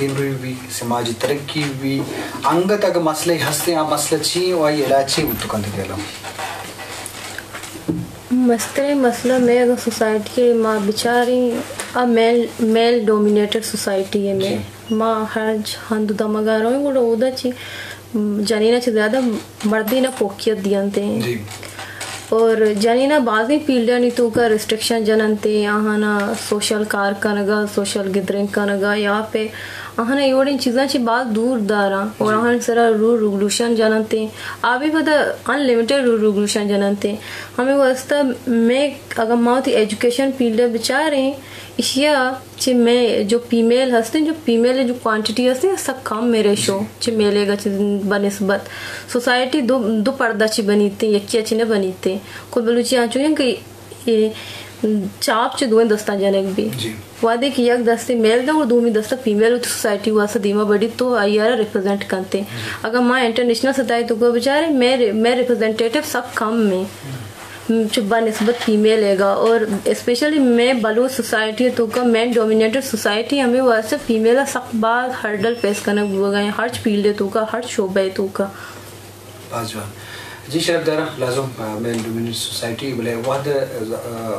دیمروی بی، سماجی ترقی بی، انگت اگہ مسئلہ ہستیں، آ مسئلہ چی و آئی علاج چی بوت کنت گلو؟ مستریں مسئلہ مئے اگہ سوسائٹی ء ما بچاریں، آ میل، میل ڈومینیٹڈ سوسائٹی ہے مئے۔ جی۔ ما ہر ج-، ہند و دمگا رویں، گڑا اودا چی جنینا چی زیادہ مردینا پوکیت دینتے۔ جی۔ اور جنینا بازیں فیلڈانی توکا ریسٹرکشن جننتے، آہانا سوشل کار کنگا، سوشل گدرنگ کنگا یا پہ آہانا اے وڑیں چیزاں چی باز دور داراں اور جی۔ آہان سرا رول ریگولیشن جننتے۔ آ بھی پدا ان لمیٹڈ رول ریگولیشن جننتے۔ ہمیں واسطہ میں اگر ما وتی ایجوکیشن فیلڈ بچاریں، اشیا چہ مئے جو فیمیل ہستیں، جو فیمیل جو کوانٹٹی ہستیں، سک کم مئے ریشو چہ میلے گا چہ بنسبت۔ سوسائٹی دو، دو پردہ چہ بنیتیں، یکی چہ نہ بنیتیں۔ کل بلوچی آنچو ہیں کہ اے چاپ چہ دوئیں دستاں جنگ بی۔ جی۔ وہدے کہ یک دستے میل داں اور دومی دستا فیمیل وتی سوسائٹی واسطہ دیما بڑی تو آئی آرا ریپرزینٹ کنتے۔ جی۔ اگر ما انٹرنیشنل سطح تو کو بچارے، مئے، مئے ریپرزینٹیٹیو سک کم میں۔ چہ بہ نسبت فیمیل ء گا اور اسپیشلی مئے بلوچ سوسائٹی ء توکا مین ڈومینیٹڈ سوسائٹی ہمے واسطہ فیمیل ء سک باز ہرڈل فیس کنگ بوگ ء ہرچ فیلڈ ء توکا ہرچ شعبہ ء توکا۔ باز جوان۔ جی شرف دارا لازم مین ڈومینیٹڈ سوسائٹی بلے وہد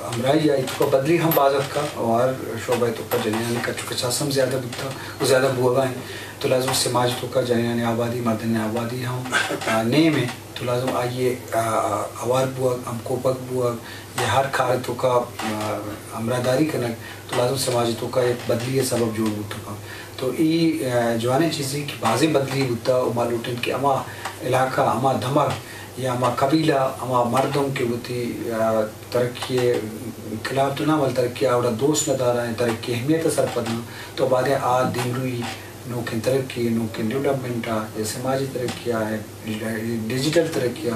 ہمراہی ء توکا بدلی ہم باز اتکا اور شعبہ ء توکا جنینانی کچ و کچاس ہم زیادہ بوتا و زیادہ بوگا ہیں تو لازم سماج توکا جنینانی آبادی مردانی آبادی ہم نیم ہے۔ تو لازم آئی ء، آ، آ، ہوار بوگ، ہمکوپگ بوگ، یا ہر کار ء توکا، آ، ہمراہداری کنگ، تو لازم سماج ء توکا یک بدلی ء سبب جوڑ بوت کنت۔ تو ای، آ، جوانیں چیزے کہ بازیں بدلی بوتا و ما لوٹیں کہ ہما علاقہ، ہما دمگ یا ہما قبیلہ، ہما مردم کہ وتی، آ، ترقی ء خلاف تو نہ بل ترقی ء اوڑا دوست نہ دارا، ترقی اہمیت ء سرپد نہ، تو بعد آ دیمروی نوکیں ترقی، نوکیں ڈیولپمنٹ ء یا سماجی ترقی ء ڈیجیٹل ترقی ء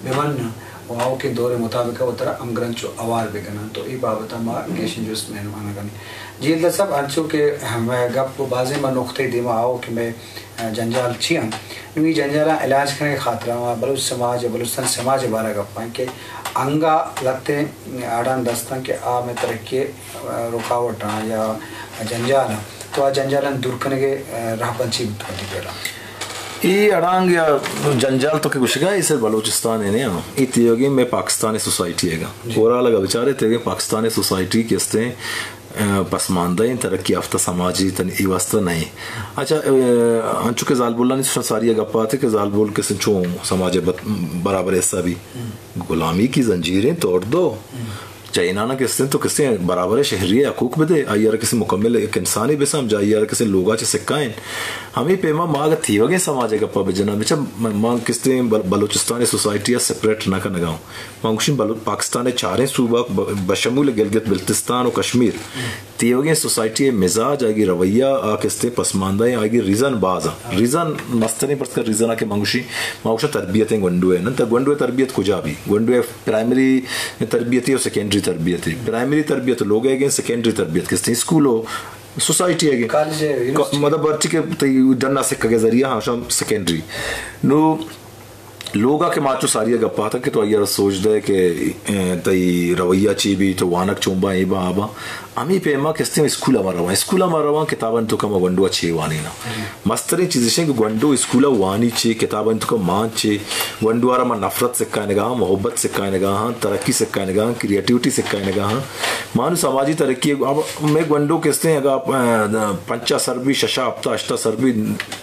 بہ بناں و آؤکیں دور ء مطابق ء وترا ہمگرنچ و ہوار بہ کناں۔ تو اے بابت ء ما گیشیں جست مہروان ء کنیں۔ جی الدر صاحب، انچو کہ مئے گپ و بازیں ما نقطہ دیما آؤ کہ مئے جنجال چی انت؟ نوں اے جنجالاں علاج کنگ ء خاطر ء ما بلوچ سماج ء بلوچستان سماج ء بارہ ء گپ ء کہ انگا لہتیں اڑاں دست انت کہ آ مئے ترقی ء رکاوٹ آں یا جنجال آں، تو آ جنجالاں دور کنگ ء رہبند چی بوت کنت پہلا؟ اے اڑانگ یا جنجال تو کہ گوشگا، اے صرف بلوچستان ء نہ آں، اے تیوگیں مئے پاکستان ء سوسائٹی ء گا۔ جی۔ اوورال اگا بچارے تیوگیں پاکستان ء سوسائٹی کہ استیں، آ، پسماندہ ایں، ترقی یافتہ سماجے تن اے واسطہ نہ ایں۔ اچھا، آ، انچو کہ زالبولانی ساری ء گپ آتے کہ زالبول کسیں چون سماج ء بت-، برابر حصہ بی۔ ہم۔ غلامی کی زنجیریں توڑ دو۔ ہم۔ جنینانا کسیں تو کسیں برابر شہری حقوق بدے، آئی ء را کسیں مکمل یک انسانے بسمجھ، آئی ء را کسیں لوگا چہ سکائیں۔ ہمے پیما ما اگہ تیوگیں سماج ء گپا بجناں، بچا ما کسیں بل-، بلوچستان سوسائٹی ء سپریٹ نہ کنگا اوں۔ من گوشیں بلو-، پاکستان ء چاریں صوبہ ب-، بشمول گلگت بلتستان و کشمیر تیوگیں سوسائٹی ء مزاج، آئی رویہ، آ کستے پسماندہ ایں، آئی ریزن باز آں۔ ریزن مستریں پرتکہ ریزن آ کہ من گوشیں، من گوشاں تربیت ایں گونڈو ء، نن تا گونڈو ء تربیت کجا بی؟ گونڈو ء پرائمری تربیت و سیکنڈری تربیت۔ پرائمری تربیت لوگ ء گیں، سیکنڈری تربیت کستے اسکول و سوسائٹی ء گیں۔ کالج ء، یونیورسٹی۔ مطلب ہرچی کہ تئی ڈنا سکگ ء ذریعہ ہاں شام سیکنڈری۔ نو لوگا کہ ما چو ساری ء گپ آتگ کہ تو آئی ء را سوج دئے کہ، اے، تئی رویہ چی بی، تو وانگ چون باں، اے باں، آ باں۔ ہمے پیما کستیں اسکول ء ما رواں، اسکول ء ما رواں، کتابانی توکا ما گونڈو ء چے وانیناں۔ مستریں چیز ایش انت کہ گونڈو اسکول ء وانی چے، کتابانی توکا مان چے، گونڈو ء را ما نفرت سکائینگا ہاں، محبت سکائینگا ہاں، ترقی سکائینگا ہاں، کریٹیوٹی سکائینگا ہاں۔ ما نوں سماجی ترقی ء، اب مئے گونڈو کستیں اگا، اے، پنچا سر بی، ششا، ہپتا، ہشتا سر بی،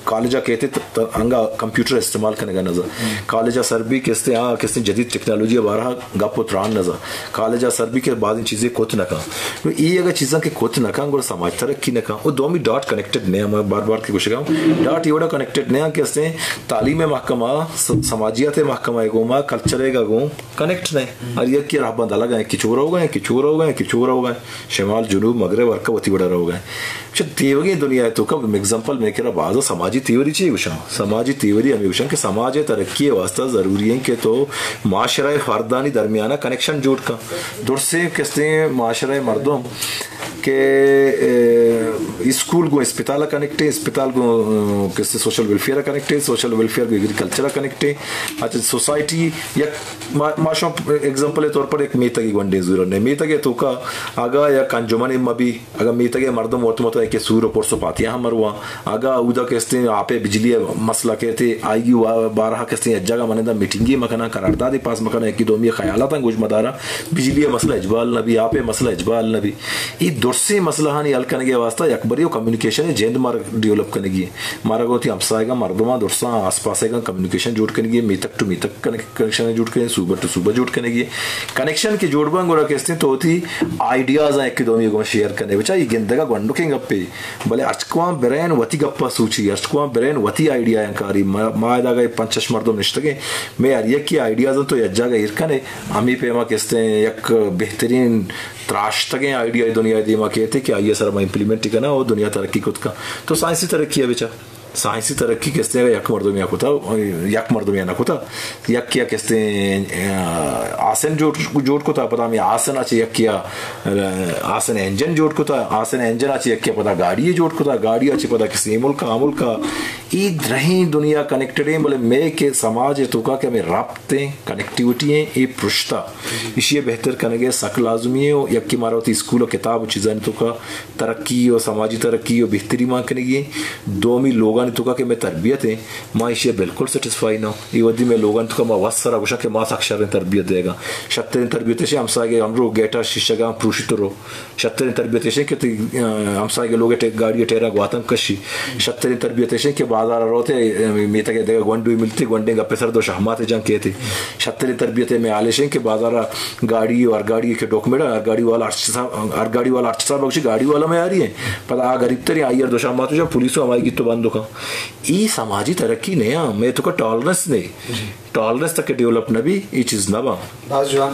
کالج ء کیت ت-، ت-، انگا کمپیوٹر استعمال کنگ ء نزا۔ کالج ء سر بی کستے آ کستے جدید ٹیکنالوجی ء بارہ گپ و تران نزا۔ کالج ء سر بی کہ بازیں چیزے کت نہ کن۔ نو ای اگہ چیزاں کہ کت نہ کن، گڑا سماج ترقی نہ کن۔ و دومی ڈاٹ کنیکٹڈ نہ، من بار بار کہ گوشگا ہوں، ڈاٹ ای وڑا کنیکٹڈ نہ کہ استے تعلیم محکمہ، س-، سماجیات محکمہ ء گوما، کلچر ء گوں کنیکٹ نہ۔ ہر یکی رہبند الگ ہیں، کہ چور ہوگا ہیں، کہ چور ہوگا ہیں، کہ چور ہوگا ہیں۔ شمال، جنوب، مغرب، ہر کا وتی وڑا روگ ہیں۔ چہ تیوگیں دنیا ء توکا، ایگزامپل مئے کرا بازا سماجی تیوری چی گوشاں؟ سماجی تیوری ہمیں گوشاں کہ سماج ء ترقی ء واسطہ ضروری ہیں کہ تو معاشرہ ء فردانی درمیان ء کنیکشن جوڑ کن۔ درسیں کستیں معاشرہ ء مردم کہ، اے، اسکول گوں اسپتال ءَ کنیکٹ ایں، اسپتال گوں، اے، کسے سوشل ویلفیئر ءَ کنیکٹ ایں، سوشل ویلفیئر گوں ایگریکلچر ءَ کنیکٹ ایں۔ اچھا، سوسائٹی یک ما-، ما شما ایگزامپل ءِ طور پر یک میتگے گونڈیں زورن ایں۔ میتگ ءِ توکا اگاں یک انجمنے مہ بی، اگاں میتگ ءِ مردم وت مت کہ سور ءُ پرس ءُ پاتیاں ہم مرواں، اگاں اودا کہ استیں آپ ءِ بجلی ءِ مسئلہ کیت، آئی ءِ وا-، بارہ ءَ کہ استیں یک جاگہ مننداں میٹنگے مکناں، قراردادے پاس مکناں، یکے دومی ءِ خیالاتاں گوش مداراں، بجلی ءِ مسئلہ اجبال نہ بی، آپ ءِ مسئلہ اجبال نہ بی۔ اے درسیں مسئلہانی حل کنگ ءِ واستہ یکبرے ءُ کمیونیکیشن ءِ جند مارا ڈیولپ کنگی ایں۔ مارا گوں وتی ہمساہگاں، مردماں، درساں، آس پاسیگاں کمیونیکیشن جوڑ کنگی ایں، میتگ ٹو میتگ کنگ-، کنیکشن جوڑ کنگی ایں، صوبہ ٹو صوبہ جوڑ کنگی ایں۔ کنیکشن کہ جوڑ باں گڑا کہ استیں تو وتی آئیڈیازاں یکے دومی ءَ گوں شیئر کنے۔ بچا اے گندگ ءَ گونڈکیں گپے، بلے ہرچ کوام برین وتی گپ ءَ سوچی، ہرچ کوام برین وتی آئیڈیایاں کاری۔ ما، ما ادا اگاں پنچ شش مردم نشتگیں، مئے ہر یکے آئیڈیازاں تو یک جاگہ ایر کنے، ہمے پیما کہ استیں یک بہترین تراشتگیں آئیڈیا دنیا ءِ دیما کیت کہ آئی ءِ سرا ما امپلیمنٹ کناں ءُ دنیا ترقی کت کن۔ تو سائنسی ترقی ءَ بچار، سائنسی ترقی کہ استیں اگاں یک مردمے ءَ کتا، یک مردمے ءَ نہ کتا، یکے ءَ کہ استیں، آ، آسن جوڑ، جوڑ کتا، پدا ہمے آسن ءَ چہ یکے ءَ، آ، آسن انجن جوڑ کتا، آسن انجن ءَ چہ یکے ءَ پدا گاڑی جوڑ کتا، گاڑی ءَ چہ پدا کسے ملک ءَ، آ ملک ءَ۔ اے درہیں دنیا کنیکٹڈ ایں، بلے مئے کہ سماج ءِ توکا کہ ہمے ربط ایں، کنیکٹیویٹی ایں، اے پرشتہ۔ ایشی ءَ بہتر کنگ ءِ سک لازمی ایں ءُ یکے مارا وتی اسکول ءُ کتاب ءُ چیزانی توکا ترقی ءُ سماجی ترقی ءُ بہتری مان کنگی ایں۔ دومی لوگانی توکا کہ مئے تربیت ایں، ما ایشی ءَ بالکل سیٹسفائی نہ اوں۔ اے وھدی مئے لوگانی توکا ما وت سرا گوشاں کہ ما سک شریں تربیت دیگاں۔ شرتریں تربیت ایش ایں ہمساہگ ءِ ہمرو گیٹ ءَ شیشگاں پروشی تو رو۔ شرتریں تربیت ایش ایں کہ تئی، آ، ہمساہگ ءِ لوگ ءِ ٹے-، گاڑی ءِ ٹائراں گواتم کشی۔ شرتریں تربیت ایش ایں کہ بازار ءَ روت ئے، آ، میتگ ءِ دگہ گونڈوے ملتی، گونڈیں گپ ءِ سر دو شہمات جنگ کیت ئے۔ شرتریں تربیت ءِ مئے حال ایش ایں کہ بازار ءَ گاڑی ءُ ہر گاڑی کہ ڈاکومنٹ، ہر گاڑی والا ہرچ سا، ہر گاڑی والا ہرچ سا بگشی گاڑی والا مئے آری ایں۔ پدا آ غریب تریں آئی ءَ دو شہمات جنگ، پولیس ہمائی گیت ءُ بند کن۔ اے سماجی ترقی نہ ایں، مئے توکا ٹالرنس نہ ایں۔ ٹالرنس تک کہ ڈیولپ نہ بی، اے چیز نہ باں۔ باز جوان۔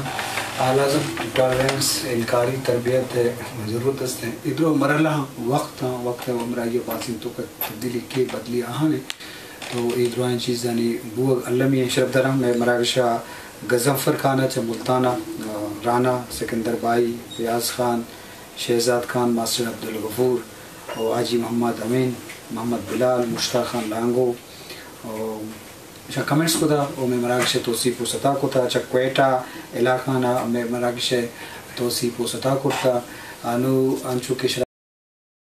آ، لازم ٹالرنس، انکاری تربیت ءِ ضرورت است ایں۔ اے درو مرحلہ وقت آں، وقت ءِ ہمراہی ءَ بازیں توکا تبدیلی کے بدلی آہان ایں۔ تو اے درائیں چیزانی بوگ المی ایں۔ شرپداراں، مئے مراگش ءَ غضنفر خان ءَ چہ ملتان ءَ، آ، رانا سکندر بائی، فیاض خان، شہزاد خان، ماسٹر عبدالغفور ءُ حاجی محمد امین، محمد بلال، مشتاق خان لانگو، ءُ ایشاں کمنٹس کتا ءُ مئے مراگش ءِ توسیپ ءُ ستا کتا۔ چہ کوئٹہ علاقہ نا مئے مراگش ءِ توسیپ ءُ ستا کرتا۔ انو انچو کہ